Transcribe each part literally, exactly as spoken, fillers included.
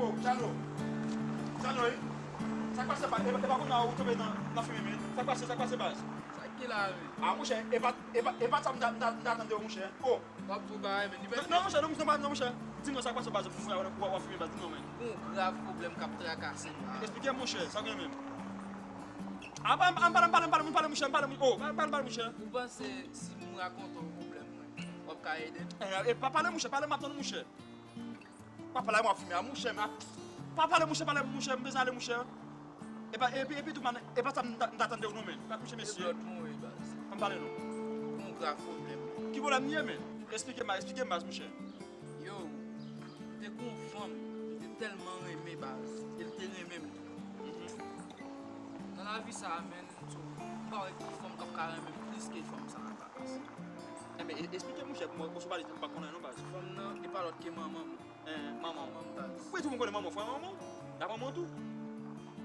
Oh, Chano. Chano, wi. Sa k pase, baz? E pa, e pa kounye a ou tonbe nan, nan fimen, men. Sa k pase, sa k pase, baz? Sa ki la, men? Ah, monchè, e pa, e pa, e pa sa m ta, m ta, m ta tande, monchè. Oh. W ap di w bagay, men. Non, non, monchè, non, non, non, monchè. Di m non, sa k pase, baz? Pou mwen, w ap, w ap fimen, baz. Di m non, men. Gon grav pwoblèm k ap trakase m la. Esplike m, monchè, sa w gen menm? Ah, pa, pa, pa, pa, pa, pa, monchè, pa, oh, pa, pa, pa, monchè. Ou panse si m rakonte w pwoblèm mwen, w ap ka ede m? Eh, eh, pa pale, monchè, pale, m ap tann, monchè. Pa pale a mwen, w ap fimen a, monchè, men. Pa pale, monchè, pale, monchè, m bezwen ale, monchè. E pa, epi, epi tou, man, e pa sa m ta, m ta tande w non, men. Pa touche mesye. Lòt mwen, wi, baz. Pa m pale non. Gon grav pwoblèm. Ki pwoblèm li ye, men? Esplike m, esplike m, baz, monchè. Yo, m te gon fanm, m te tèlman renmen, baz, e l te renmen m tou. Nan lavi sa a, menn, so, m pa wè ki fanm k ap ka renmen m plis ke fanm sa a, baz. Enben, e, esplike m, monchè, pou mwen, paske w pale, m pa konnen non, baz. Fanm nan, e pa lòt ke manman m. Eh, manman w. Manman m, baz. Ou tou, m konnen manman w, frè manman w. La manman w tou.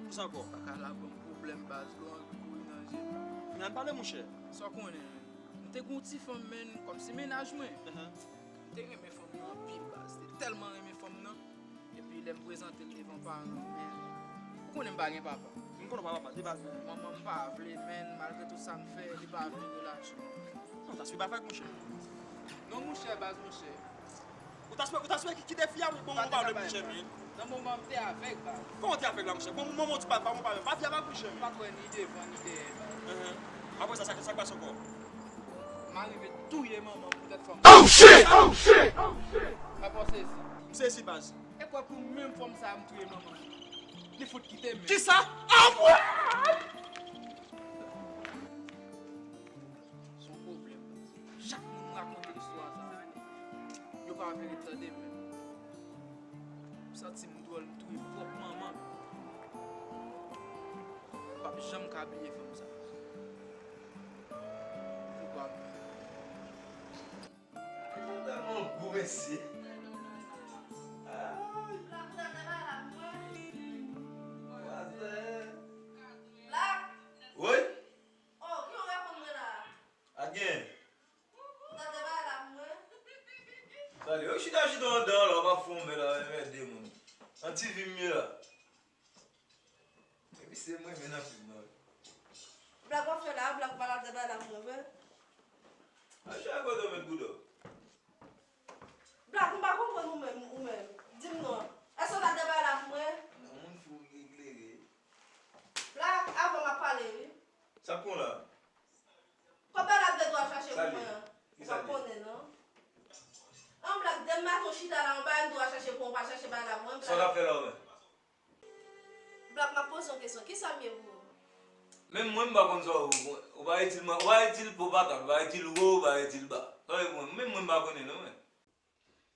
Kisa ankò? Pa ka la ban m pwoblèm, baz, lò anvi kouri nan je m. Ann pale, monchè. Sa w konnen, menn. M te gon ti fanm, menn, kòmsi mennaj mwen. M te renmen fanm nan anpil, baz. Te tèlman renmen fanm nan. Epi lè m prezante l devan paran m, men ou konnen m pa gen papa. M konnen w pa papa, de baz menm. Manman m pa vle, men malgre tout sa m fè, li pa vle relasyon. Non, ta swiv avèk, monchè. Non, monchè, baz, monchè. Ou ta swiv, ou ta swiv ki, ki defi a, bon, ou pa vle, monchè, men. Nan moman m te avèk, baz. Kòman w te avèk la, monchè? Bon, manman w di pa, pa, pa, pa, pa vle avèk, monchè, men. M pa t wè ni devan, ni dèyè, baz. Apre sa, sa, sa k pase ankò? M arive touye manman m poutèt fanm. Oh, shit! Oh, shit! Oh, shit! Papa w sezi. M sezi, baz. E kwè pou menm fanm sa a m touye manman m. Li fout kite m. Kisa? Anmwey! Se yon pwoblèm. Chak moun m rakonte istwa sa a, yo pa vle ret tande m menm. M santi m dwòl, m touye pwòp manman m. M p ap janm ka bliye fanm sa a. Poukwa m menm? Ou tèlman gou, mesye. Ay. Black! Wi? Oh, ki w reponn mwen la? A gen. Ou tande bagay la pou mwen? Tande, yo chita, chita anndan la, w ap fè yon mèd la, mèd de moun. Nan ti vi m ye la. Epi se mwen men nan fim nan. Black w ap fè la, Black w pa la tèt la pou mwen vre. A chak kote w met boudò. Black, m pa konprann ou menm, ou menm. Di m non. Èske w ta tèt la pou mwen? Nan moun fou ki eklere. Black, avan m ap pale wi. Sa k pran w la? Kòb la ap gen dwa chache pou mwen an. Ou pa konnen non. An Black, demen maten w chita la, yon bagay m dwa chache pou mwen, ou pa chache bagay la pou mwen, Black. Sa w t ap fè la ou menm? Black, m ap poze yon kesyon. Kisa m ye pou ou? Menm mwen, m pa konn sa w, ou pa itil mwen, ou pa itil po patat, ou pa itil wo, ou pa itil ba. Sa w ye pou mwen? Menm mwen, m pa konnen non, men.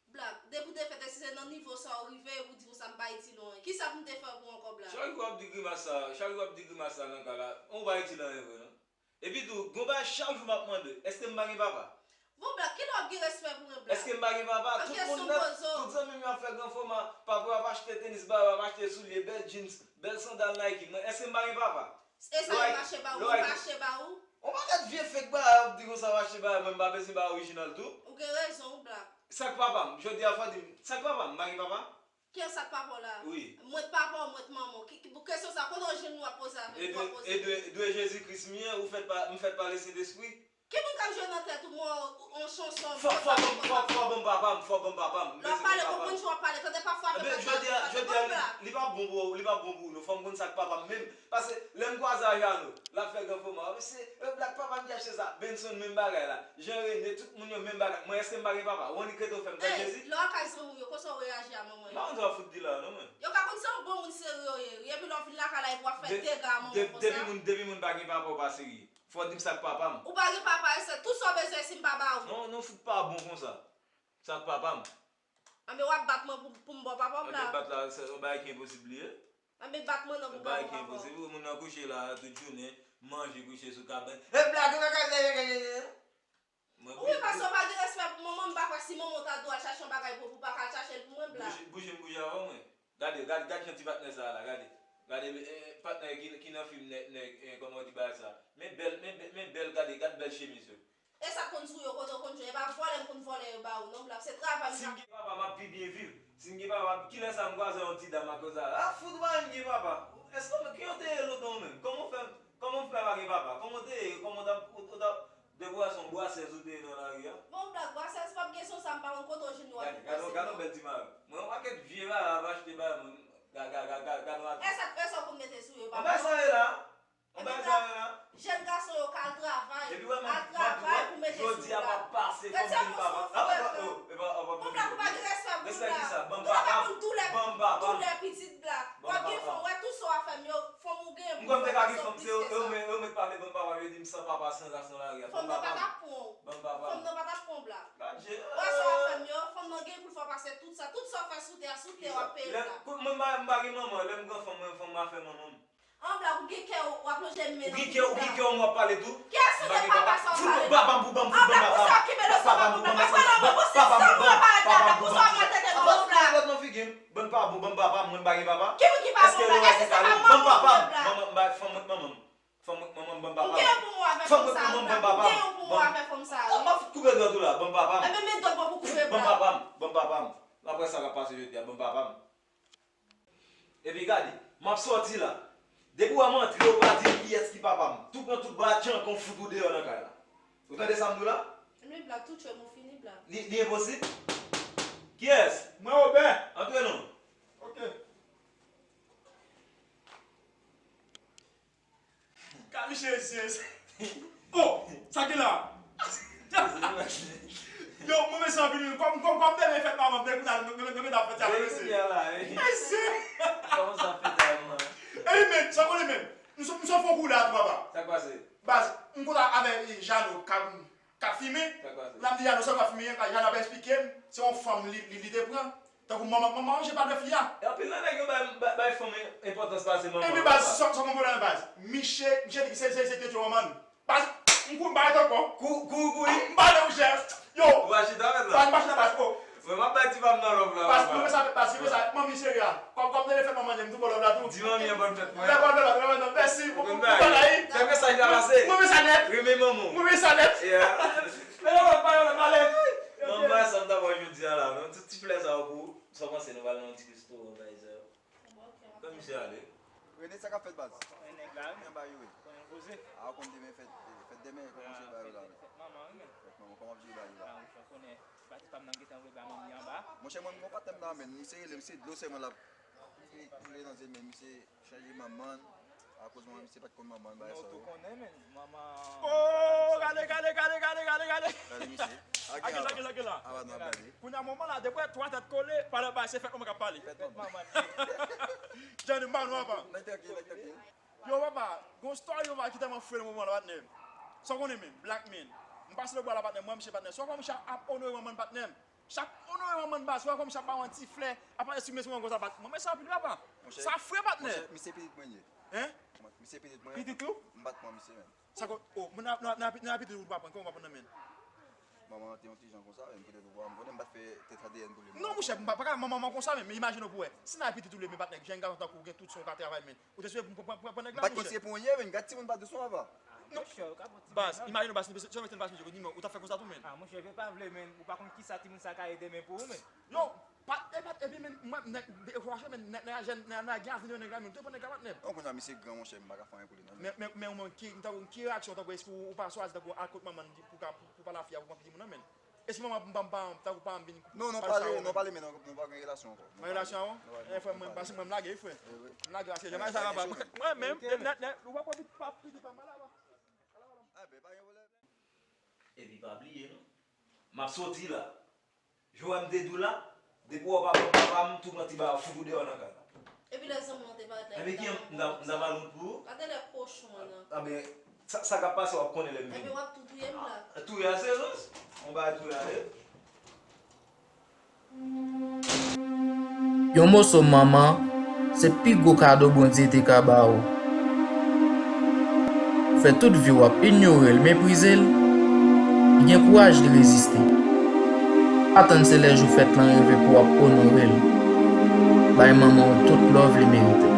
Black, depi w te fèt, èske se nan nivo sa w rive, epi w di konsa m pa itil ou anyen? Kisa pou m te fè pou w ankò, Black? Chak jou w ap di grimas sa, chak jou w ap di grimas sa nan ka la, ou pa itil anyen vre non. Epi tou, gon bagay chak jou m ap mande, èske m pa gen papa? Bon, Black, kilè w ap gen respè pou mwen, Black? Èske m pa gen papa? Tout moun nan, tout zanmi m yo ap fè gran fòma, papa yo ap achte tenis ba yo, ap achte soulye, bèl jeans, bèl sandal Nike. Mwen, èske m pa gen papa? E sa yo pa achte ba ou, yo pa achte ba ou? On pakèt vye fake bagay w ap di konsa w achte bagay, mwen m pa bezwen bagay orijinal tou. Ou gen rezon wi, Black. Sa k papa m? Jodi a fò di m, sa k papa m? M pa gen papa? Kiyès sa k papa w la? Wi. Mwen t papa w, mwen t manman w. Ki, ki, pou kesyon sa, kote w jwenn li w ap poze avè m, w ap poze. E dwe, e dwe, dwe Jezi Kris m ye, ou fèt pa, m fèt pa Lesentespri. Ki moun k ap jwe nan tèt ou, mwen, yon chanson, fò, fò ban m, fò, fò ban m papa m, fò ban m papa m, m bezwen papa m. Lè w ap pale, konprann jan w ap pale, tande pafwa fè papa. Ebyen, jodi a, jodi a, li, li p ap bon pou ou, li p ap bon pou ou non, fò m konn sa k papa m menm. Paske lè m kwaze a Jeannot, l ap fè gran fòma, mesye, e Black, papa m ki achte sa, Benson menm bagay la, Jean René, tout moun yo menm bagay. Mwen, èske m pa gen papa? Wonnik rete w fè m tann Jezi? Lè w al kay zanmi w yo, konsa w reyaji a manman yo? M pa konn sa w ap fout di la non, mwen. Yo ka konn se yon bon moun serye w ye, wi, epi lè w vin lakay la, epi w ap fè dega manman w konsa. Depi moun, depi moun pa gen papa, w pa serye. Fò w di m sa k papa m. Ou pa gen papa, e se tout sa w bezwen si m pa ba ou. Non, non, fout pa bon konsa. Sa k papa m. Anben w ap bat mwen pou, pou m ba w papa m la. Anben bat la, se yon bagay ki enposib li ye. Anben bat mwen non pou m ba w papa m. Yon bagay ki enposib. Ou moun nan kouche la tout jounen, manje kouche sou kabann. E Black, ou pa ka. Wi, paske w pa gen respè pou manman m, m pa kwè si manman w ta di w al chache yon bagay pou ou, pou w pa ka al chache l pou mwen, Black. Bouje, bouje m bouje avè w, mwen. Gade, gade, gade jan ti patnè sa a la, gade. Gade, eh, patnè ki, ki nan fim nèg, nèg, eh, kòman w di bagay sa. Men bèl, men, men, men bèl, gade, gade bèl chemiz yo. E sa k konn sou yo, kote w konn jwenn? E pa vòlè m konn vòlè yo ba ou non, Black. Se travay m. Si m gen papa, m ap pi byen viv. Si m gen papa, kilè sa m kwaze yon ti dam ak sa? A, fout ou pa menm gen papa. Èske w, ki w te ye lontan ou menm? Kòman w fè, kòman w fè pa gen papa? Kòman w te ye? Kòman w t ap, ou t ap, depi w wè se yon bwasèz ou te ye nan lari a? Bon, blag, bwasèz, p ap gen sou sa, m pa konn kote w jwenn yo. Gade, gade, gade yon bèl ti mari. Mwen, yon pakèt vye bagay ap achte bay mwen. Gade, gade, gade, gade, gade yon atis. E sa, e sa w konn mete sou yo, papa? Yon bagay sa ye la. Yon bagay sa ye la. Jèn gason yo ka al travay. Epi wè, al travay pou mete sou blag. Jodi a pa pase fòm vin papa. Bon, blag, ou pa gen respè pou blag. Ou ta ka konn doulè, doulè pitit blag. W ap gen fanm, wè tout sa w ap fè m yo, fanm ou gen. M konn te ka gen fanm, se yo, yo met, yo met pale ban m papa, yo di m san papa, san ras nan lari a. Fanm nan pa t ap pran w. Ban m papa. Fanm nan pa t ap pran w, blag. Wè sa w ap fè m yo, fanm nan gen pou l fè w pase tout sa, tout sa w fè sou tè a, sou tè w ap peye, blag. Mwen m pa, m pa gen manman, lè m gran fanm, mwen fanm pa fè manman m. An blag, ou gen kè, w ap lonje men nan figi blag. Ou gen kè, ou gen kè, w ap pale tou. Kiyès ou ye papa sa w pale la? Fout papa m pou ban m, pou ban m papa m. An blag, pou sa w okipe l oswa papa m pou ban m, papa m pou ban m. Papa m pou ban m, papa m pou ban m. An blag, pou sa w maltrete m konsa? Lòt nan figi m. Ban m papa m, ban m papa m, mwen m pa gen papa. Ki moun ki pa bon blag? Èske se pa manman w blag? Ban m papa m, ban m, ban m, fanm mwen manman m. Fanm mwen manman m, ban m papa m. M gen yon pou mwen avè fanm sa a, blag. M gen yon pou mwen avè fanm sa a, wi. M ap koupe dwèt ou la, ban m papa m. Enben, met dwèt mwen pou koupe blag. Ban m papa m, ban m papa m. Apre sa k ap pase jodi a, ban m papa m. Epi gade, m ap sòti la. Depi w wè m antre, ou pa di m kiyès ki papa m. Tou pran tout batjan kon fout ou deyò nan kay la. Ou tande sa m di w la? Men blag, tou tchwè m ou fini blag. Li, li enposib? Kiyès? Mwen, Obè. Antre non. Ok. Ka miche isit. Oh, sa ki la? Yo, mwen mèsi anpil wi. Kòm, kòm, kòm demen fèt manman m, depi kounye a, nou, nou, nou mèt ap fèt sa, mwen mèsi. Mèsi. Kòman sa fèt a mwen? Ey, men, sa konnen men. M sou, m sou fon kou la tou, papa. Sa k pase? Baz, m konn avè Jano k ap, k ap fimen. Sa k pase? La m di Jano sa k ap fimen an, Jano ap eksplike m, se yon fanm li, li, li te pran. Tankou manman, manman manje pa de fi a. E anpil nan nèg yo bay, bay, bay fanm enpòtans pase manman yo. Epi baz, sa, sa konn pwoblèm baz. Miche, miche di se, se, se tete manman l. Baz, m kou m pa ret ankò. Kou, kou, kou, wi. M pa nan mouche. Yo. Ou pa chita mèt la? Baz, m pa chita baz, o. Mwen, m ap bay ti pa m nan love la, papa. Baz, mwen sa, baz, mwen sa, manmi seri a. Kòm, kòm te fè manman m, m tou bon love la tou. Di manmi an bòn fèt mwen. Lè bòn fèt la, mèsi. Ou konn bagay. Fè mesaj la pase. Mwen, mwen sa nèt. Renmen manman w. Mwen, mwen sa nèt. Yeah. Mwen pa yon lòt malè. Manman, sa m ta ba w jodi a la, non? Tout ti flè sa yo pou ou. Sa w panse, nou pral nan yon ti restoran, pa egzanp? Bon, ok, m ap... Kòman misye ale? Rene, sa k ap fèt, baz? Rene, nèg la, wi. Kòman bagay yo ye? Konnen koze. A, w konn demen fèt, fèt demen, kòman misye bagay yo la? Fèt, fèt manman, wi, men. Fèt manman, kòman ap jere bagay yo la? A, wi, fò konnen, ba ti pa m nan gentan vle ba manmi anba. Monchè, mwen, mwen pa tèm nan, men, misye rele m, se dlo sèlman l ap koule nan zye m, men misye chanje manman l akoz manman misye pa t konn manman l, bagay sa yo. Men ou tou konnen, men, manman... Oh, gade, gade, gade, gade, gade, gade. Gade misye. Gade la, gade la, gade la. Ava nou ap gade. Kounye a moman la, depi twa tèt kole, pale bay se fèt manman k ap pale. Fèt manman. Jani, m pa nou apa. Nèg trankil, nèg trankil. Yo, papa, gon story yo, papa, ki tèlman fre nan moman la, patnè. Sa w konnen, men, black man. M pase lòtbò la, patnè, mwen, misye, patnè. Sa w konnen, misye ap onore manman l, patnè. Chak onore manman l baz, wè kòm chak ba yon ti flè, apa esprime sou mwen konsa, bat mwen, men sa anpil papa. Monchè, sa fre, patnè. Monchè, misye pitit mwen ye. Hein? Misye pitit mwen. Pitit ou? M bat mwen misye menm. Sa ko, oh, moun ap, nan, nan, nan pitit ou pa pran, kòman w pa pran nan men l? Manman an te yon ti jan konsa, men petèt ou pa, m konnen m pa t fè tèt A D N pou li. Non, monchè, m pa, pa ka manman konsa menm, men imajine w pou wè. Si nan pitit ou li ye, men patnè, jèn gason tankou w gen tout son w ka travay, men. Ou te sipoze pran, pran, pran, pran nèg la, monchè. M pa t konn si se pou w ye, men gad timoun pa dou son, papa. Non, monchè, ou ka pran timoun nan. Baz, imajine w, baz, si w te mete l, baz, monchè, ou t ap fè konsa tou, men. Ah, monchè, vle pa vle, men, ou pa konn kisa timoun sa ka ye demen pou ou, men. Yo, pa, e pa, epi, men, mwen, nèg, de, franchman, men, nèg, nèg la jèn, nèg la gen avni, nèg la, men, ou te pran nèg la, patnè. Non, kounye a, misye gran, monchè, m pa ka fè anyen pou li, non, men. Men, men, men, ou menm, ki, tankou, ki reyaksyon, tankou, èske ou, ou pa swazi, tankou, al kot manman l pou ka, pou, pou pale a fi a, pou pran pitit moun nan, men? Èske manman m, pa m, pa m, tankou pa m vin... Non, non, pale, non, pale, men non, nou pa gen relasyon ankò. Mwen relasyon ankò? Frè mwen, pase mwen m lage, wi, frè. M lage, pase, janm sa, papa. Mwen menm, nèt, nèt, ou pa konn pa pitit pa m pale, papa. Ah, ben, pa gen pwoblèm. Epi pa bliye, non. M ap soti la. Jan m te di w la, depi w wè w pa pran papa m, tou pran ti bagay fout ou deyò nan kay la. Epi lè zanmi w te parèt la, epi ki m ta, m ta ba l wont pou ou? Gade lè kochon an nan. Anben, sa, sa k ap pase, w ap konnen lè m vini. Enben, w ap tou touye m la. Touye a se rans. On bagay touye a ye. Yon moso manman se pi gwo kado Bondye te ka ba ou. Fè tout vi w ap inyore l, meprize l, li gen kouraj li reziste. Pa tann se lè jou fèt lan rive pou w ap onore l. Bay manman w tout love li merite.